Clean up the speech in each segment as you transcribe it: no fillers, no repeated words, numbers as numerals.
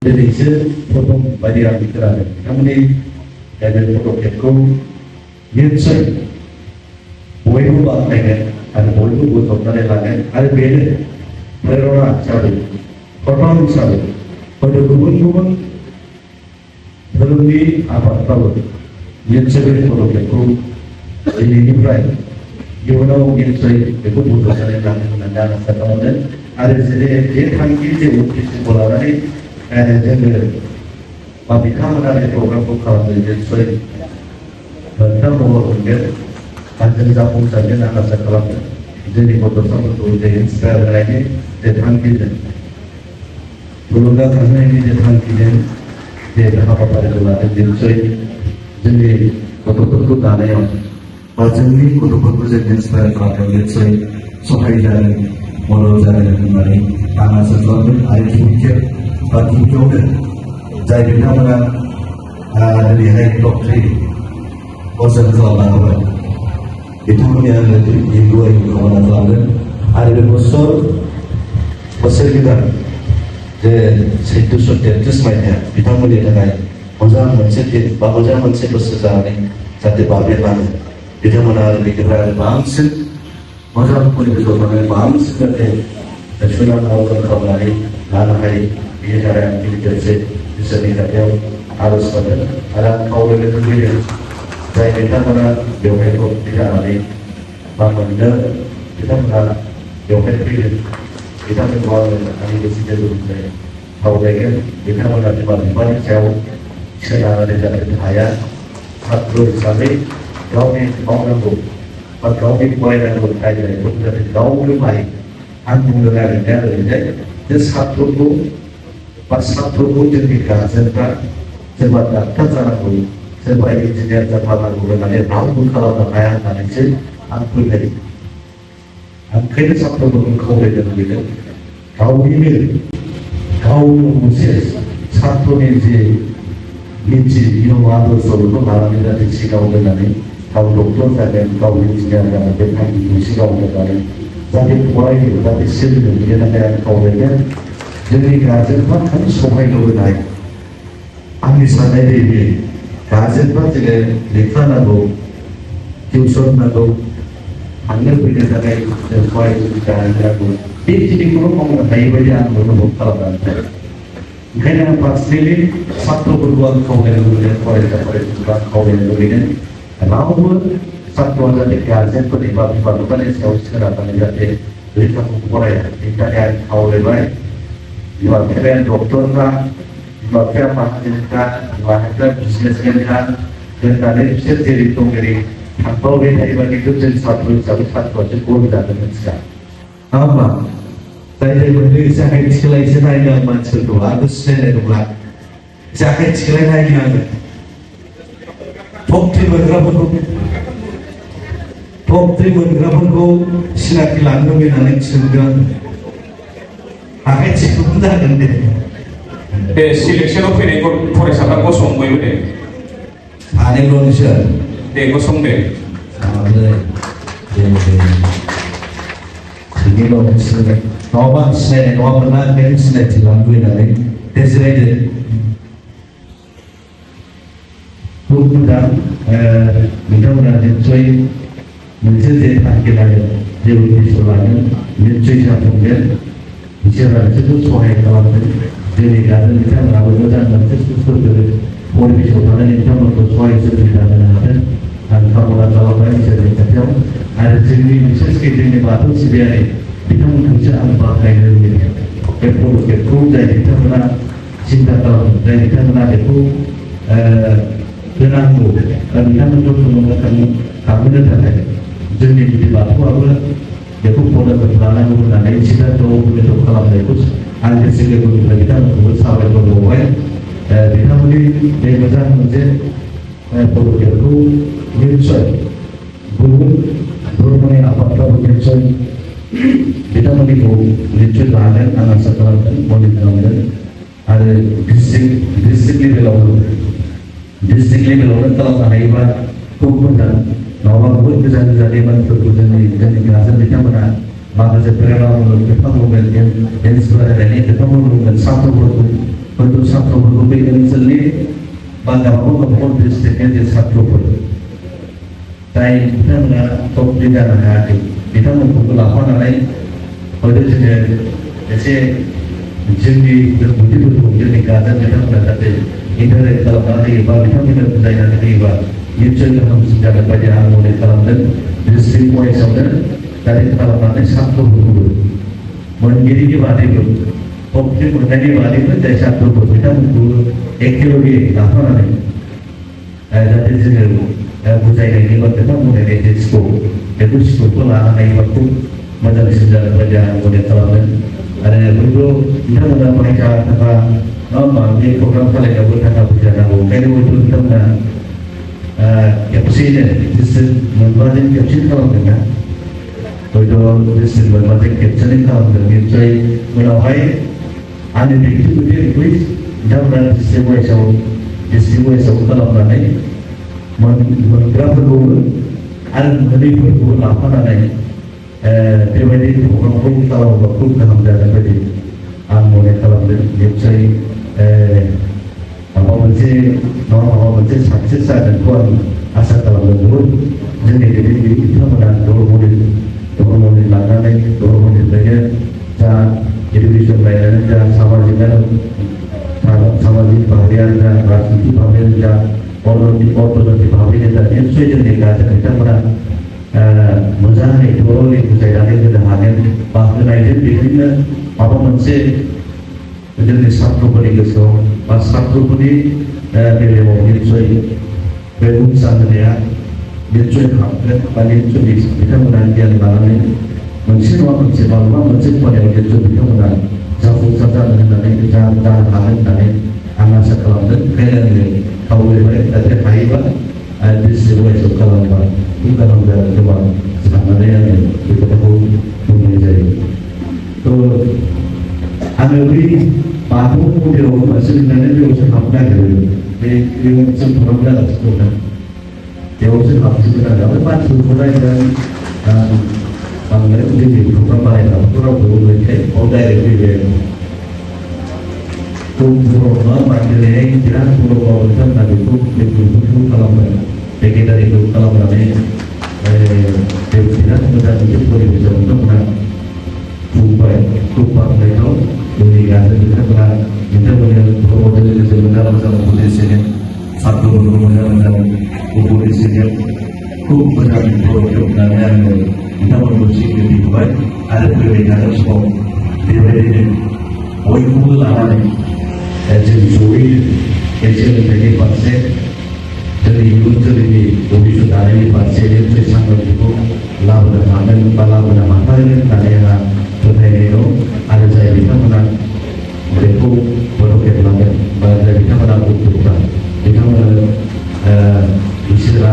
दिनैसो प्रथम बायदि आं खोनादों बिथांमोननि बे पदक्षेपखौ निस्सय बयबो बाख्नायगोन आरो बयबो बोजबनानै लागोन आरो बेनो प्रेरणा हिसाबै प्रथम हिसाबै हयथ' गुबुन गुबुन धोरोमनि आफादफ्राबो निस्सय बे पदक्षेपखौ दिनैनिफ्राय इयुनाव निस्सय बेखौ बोजबनानै लागोन होननानै आं आसा खालामदों आरो जेरै बे थांखि जे उद्देश्यखौ लानानै जोङो बा बिथांमोना बे प्रग्रामखौ खालामदों निस्सय मोनथाम महर मोनगोन आरो जों जाफुंसारगोन आं आसा खालामदों जोंनि गथ'साफोरखौ जे इन्सपायार होनायनि जे थांखिजों थुलुंगाखांनायनि जे थांखिजों जे हाबाफारिखौ लादों निस्सय जोंनि गथ'फोरखौ दानायाव बा जोंनि गथ'फोरखौ जों इन्सपायार खालामनायाव निस्सय सहाय जागोन मदद जागोन होननानै आं आसा खालामदों आरो गिबियावनो जाय बिथांमोना दिनैहाय टप 3 पसन खालामना होबाय बिथांमोननि आङो गुवारै खालामना खालामदों आरो बे बोसोर गोदान जे 1433 मायथाइया बिथांमोननि थाखाय मोजां मोनसे दिन बा मोजां मोनसे बोसोर जानानै जाहाथे बाबेरलाङो बिथांमोना आरो बेनिफ्राय आरो बांसिन मोजां परिबेशआव थानानै बांसिन जाहाथे सुनाम मावगोन खालामनानै लानो हायो बेनि थाखाय आं गिदिरसे इसोरनि खाथियाव आर'ज खालामदों आरो आं खावलायनो लुबैदों जाय बिथांमोना बेवहाय भर्ति जानानै बा मोननो बिथांमोना बेवहाय फैदों बिथांमोनखौ आङो आंनि गोसो गोरबोनिफ्राय खावलायगोन बिथांमोना बिमा बिफानि सायाव सोनारनानै जानो हाया छात्र हिसाबै गावनि मावनांगौ बा गावनि फरायनांगौ आयदाखौ जाहाथे गावनो माइ आं बुंनो नागिरनाया ओरैनो जे छात्रखौ जोंनि गार्जेनफ्रा सोरबा डाक्टार जानांगौ सोरबा इन्जिनियार जानांगौ होननानै रावबो खालामनो हाया होननानैसो आं फोथायो आं ओंखायनो छात्रफोरखौ खावलायनो लुबैदों गावनो मोनसे छात्रनि जे नीति नियम आदर्श बेखौ लानानै जाहाथे सिगाङाव दोननानै गाव डक्टर जागोन गाव इन्जिनियार जागोन बे थांखिखौ सिगाङाव दोननानै जाहाथे फरायनो जाहाथे सोलिनो बेनि थाखाय आं खावलायगोन जोंनि गार्जेनफ्रा खालि सहायल' होनाय आंनि साननाय बायदि गार्जेनफ्रा जोङो लेखा नांगौ टिउसन नांगौ थांनो फैनो थाखाय जों फरायसालिखौ होनांगौ बेखिनिखौल' मावनो हायै बायदि आं अनुभब खालामनानै ओंखायनो आं पार्सनेलि छात्रफोरखौ आं खावलायनो लुबैदों फरायसाफोरखौ आं खावलायनो लुबैदों रावबो छात्रआ जाहाथे गार्जेनफोरनि बा बिमा बिफानि सायाव सोनारनानै जाहाथे लेखाखौ फराया बेनि थाखाय आं खावलायबाय बिमा बिफाया डक्टरखा बिमा बिफाया माहाजोनखा बिमा बिफाया बिजनेसमेनखा दोननानै बिसोर जेरै दं ओरै थांबावबाय थायोबा खिन्थु जों छात्र हिसाबै छात्रआसो गल जागोन मिथिया नङा होमबा जाय मोननै जागाय थिखोलायसो नायनो आं मानसिफोरखौ आंबो सिनायनाय नंला जागाय थिखोलाय नायनो आङो टप 3 मोनग्राफोरखौ सिनाखि लानो लुबैनानै थिसनदों आखाइ थिखोनो जागोन दे सिलेक्सनाव फैनाय फरायसाफ्रा गसं बयबो दे सानैल'निसो दे गसं दे नङाबा आं सिनायनाय नङामोन ना ओंखायनो सिनायथि लानो लुबैनानै दे जिरायदो खुब मोजां बिथांमोना निस्सय मोनसे जे थांखि लागोन जे उद्देश्य लागोन निस्सय जाफुंगोन इसोरा बिसोरखौ सहाय खालामगोन जोंनि गार्जेन बिथांमोनाबो मोजां मोनसे सुस्थ'यै परिबेशआव थानानै बिथांमोनखौ सहाय सुबिदा होनो हागोन आं खावलायना खालामबाय इसोरनि खाथियाव आरो जोंनि बिसेसकै जोंनि बाथौ सिबियारि बिथांमोनखौसो आं बाख्नायनो लुबैदों बे पदक्षेपखौ जाय बिथांमोना सिन्था खालामदों जाय बिथांमोना बेखौ होनांगौ बिथांमोनखौ थुलुंगाखांहोनो थाखाय जोंनि गुदि बाथौआबो बेखौ पदक्षेप लानांगौ होननानै सिद्धान्त खालामनायखौ आं गोसो गोरबोनिफ्राय बिथांमोनखौबो साबायखर बावबाय बिथांमोननि बे मोजां मोनसे पदक्षेपखौ निस्सय गुबुन धर्मनि आफादफ्राबो निस्सय बिथांमोननिखौ निस्सय लागोन आं आसा खालामदों मदद खालामगोन आरो डिस्ट्रिक्ट लेभेलावनो खालामनो हायोबा खुब मोजां नङाबा गुबुन गोजान गोजाननि मानसिफोरखौ जोंनि गार्जेन बिथांमोना माखासे प्रेरणामूलक खोथा बुंगोन इन्सपायार होनायनि खोथा बुंगोन छात्रफोरखौ हयथ' कमप्लिट जानो हायाखै बिथांमोनखौबो लाफानानै हयथ' जोङो एसे जोंनि रोंगौथिफोरखौ जोंनि गार्जेन बिथांमोना जाहाथे इन्टारेक्ट खालामनानै होयोबा बिथांमोननो बुजायनानै होयोबा निश्चय गाहामसिन जागोन बायदि आं मने खालामदों डिस्ट्रिक्ट वाइसआवनो जाहाथे खालामनानै सात्रफोरखौबो मोनगिरिनि बादैबो कमप्लिट मोननायनि बादैबो जाय सात्रफोर बिथांमोनखौ एखेलगे लाफानानै जाहाथे जोङो बुजायनायनि बा खोथा बुंनायनि जे बेखौ स्कपखौ लानो हायोबा खुब मोजांसिन जागोन बायदि आं मने खालामदों आरो बयबो बिथांमोना फरायसा थाखा मा बे प्रग्राम खालायनायावबो थाखा फैसा नांगौ ओंखायनो बयबो बिथांमोना खेबसेयैनो डिस्ट्रिक्ट मोनबाजों खेबसेनो खालामदोंना हयथ' डिस्ट्रिक्ट मोनबाजों खेबसेनो खालामदों निश्चय उनावहाय आंनि बेक्तिगत रिकुवेस्ट बिथांमोना डिस्ट्रिक्ट वाइसआव खालामनानै मोनग्राफोरखौबो आरो मोनैफोरखौ लाफानानै बेबायदि प्रग्रामखौ खालामोबा खुब गाहाम जागोन बायदि आं मने खालामदों निश्चय माबा मोनसे साक्सेस जागोनखौ आं आसा खालामदों बहुद जोंनि दैदेनगिरि बिथांमोना धर्मनि लानानै धर्मनिफ्रायनो जा एडुकेसन लाइनानो जा सामाजिक भाबैयानो जा राजनितिक भाबैयानो जा अर्थनैतिक भाबैनो जा निश्चय जोंनि गार्जेन बिथांमोना मोजाङै थर'लि बुजायनानै होनो हागोन बा होनायजों बेजोंनो माबा मोनसे जोंनि सात्रफोरनि गोसोआव बा सात्रफोरनि बेलायाव निश्चय बे उत्साह होनाया निश्चय हाबगोन बा निश्चय बिथांमोना गियान लानानै मोनसे नङा मोनसे माबा मोनसे खामानियाव निश्चय बिथांमोना जाफुंसार जानो होननानै जानो हागोन होननानै आं आसा खालामदों ओंखायनो आङो खावलायबाय जाहाथे हायोबा डिस्ट्रिक्ट वाइसआव खालामोबा गाहाम जागोन खोमा साननानै आङो बे खोथाखौ बुंनाय जायो थ' आङो बै बाथौ मन्दिराव मोनसे लिंनानै बेयावसो हाबनो नागिरो बे मोनसे प्रग्राम जागासिनो दं बेयावसो हाबजोबनो नागिरो मानसिफोरखौ नायदों बांद्राय जोंनि प्रग्राम बानायग्राफोरखौ रावखौबो नुयैखाय बाव डाइरेक्ट फैबाय बर' नङा मानदिनाय बिराद बर' बाव बिथांमोना बेखौ खालामबाय सेक्रेटारिखौ खालामनानै बिराद मोजां मोनसे परिबेसाव बिथांमोना बुंबाय खुब बाख्नायथाव जोंनि गार्जेन बिथांमोना बिथांमोननि धर्मजों लोगोसे मोजां मोजां बुजिसिगोन सात्रफोरखौ मोजां बुजिसिगोन खुब मोजां बर' होननानै आङो बिथांमोनखौ सिक्रिटि होबाय आरो फैबाय थानाय समाव बेबायदिनो बयखौबो लानानै जों जयै सोलोंथाइनि फारसे जोंनि इयुन जोलैनि भबिष्यत दानायनि फारसे निश्चय सांग्रांथिखौ लाबोनो हागोन बा लाबोनो हाथारगोन होननानै आंहा फोथायनाय दं आरो जाय बिथांमोना बेखौ पदक्षेप लागोन बा जाय बिथांमोना उद्यक्ता बिथांमोना इसोरा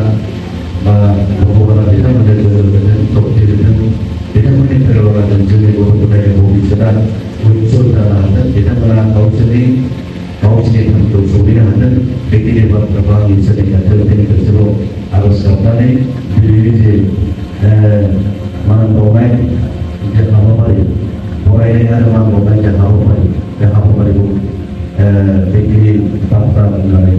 बा भगबाना बिथांमोननो गोजोन होगोन सक्ति होगोन बिथांमोननि प्रेरणाजों जोंनि गथ' गथायनि भबिष्यतआ उज्जवल जानो हागोन बिथांमोना गावसोरनि थांखिखौ सहैनो हागोन बेखिनि बाथ्राखौ आं इसोरनि खाथियाव गोसोआव आर'ज गाबनानै दिनैनि जे मान बावनाय जे हाबाफारि फरायनाय आरो मान बावनाय जे हाबाफारि बे हाबाफारिखौ बेखिनि बाथ्रा बुंनानै